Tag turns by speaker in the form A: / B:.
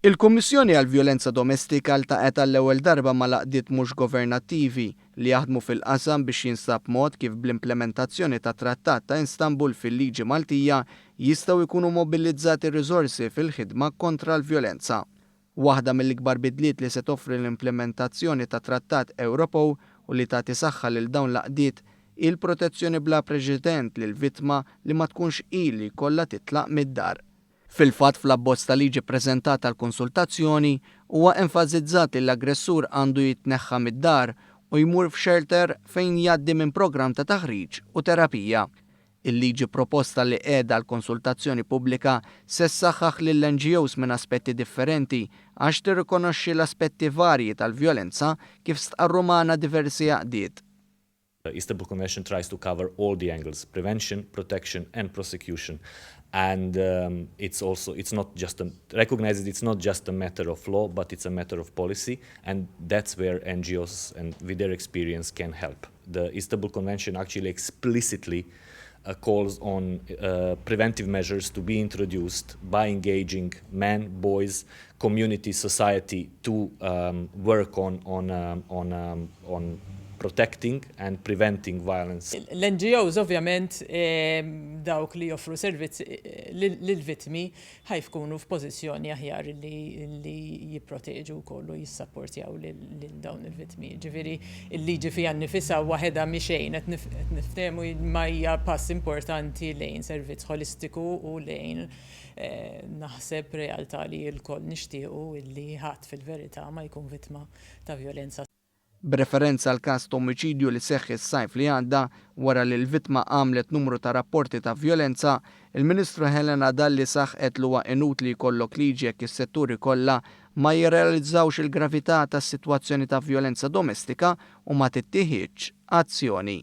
A: Il-Kummissjoni għall-Vjolenza Domestika ltaqgħet għall-ewwel darba mal-għaqdiet mhux governattivi li jaħdmu fil-qasam biex jinstab mod kif bl-implementazzjoni tat-Trattat ta' Istanbul fil-liġi Maltija jistgħu jkunu mobilizzati riżorsi fil-ħidma kontra l-vjolenza. Waħda mill-ikbar bidliet li se toffri l-implementazzjoni tat-Trattat Ewropew u li tagħti saħħa lil dawn l-għaqdiet hi l-protezzjoni bla preċedent lill-vittma li ma tkunx hi li jkollha titlaq mid-dar. Fil-fatt, fl-abbozz ta' liġi ppreżentat għall-konsultazzjoni, huwa enfasizzat li l-aggressur għandu jitneħħa mid-dar u jmur f'xelter fejn jgħaddi minn programm ta' taħriġ u terapija. Il-liġi proposta li qiegħda għall-konsultazzjoni pubblika se ssaħħaħ lill-NGOs minn aspetti differenti għax tirrikonoxxi l-aspetti varji tal-vjolenza kif stqarru magħna diversi għaqdiet.
B: The Istanbul Convention tries to cover all the angles, prevention, protection and prosecution. And um, it's also, it's not just, a, recognizes it's not just a matter of law, but it's a matter of policy. And that's where NGOs and with their experience can help. The Istanbul Convention actually explicitly uh, calls on uh, preventive measures to be introduced by engaging men, boys, community, society to um, work on, on, um, on, um, on protecting and preventing violence.
C: L-NGOs ovvjament dawk li joffru servizz lill-vittmi ħa jkunu f'pożizzjoni aħjar li jipproteġu wkoll u jissapportjaw lil dawn il-vittmi. Ġifieri il-liġi fiha nnifisha waħedha mhi xejn qed niftehmu ma hija pass importanti lejn servizz ħolistiku u lejn naħseb realtà li lkoll nixtiequ illi ħadd fil-verità ma jkun vittma ta' vjolenza.
A: B'referenza għall-każ ta' omiċidju li seħħ is-sajf li għadda wara li l-vittma għamlet numru ta' rapporti ta' vjolenza, il-Ministru Helena Dalli saħqet li huwa inutli jkollok liġi jekk is-setturi kollha ma jirrealizzawx il-gravità tas-sitwazzjoni ta' vjolenza domestika u ma tittieħidx azzjoni.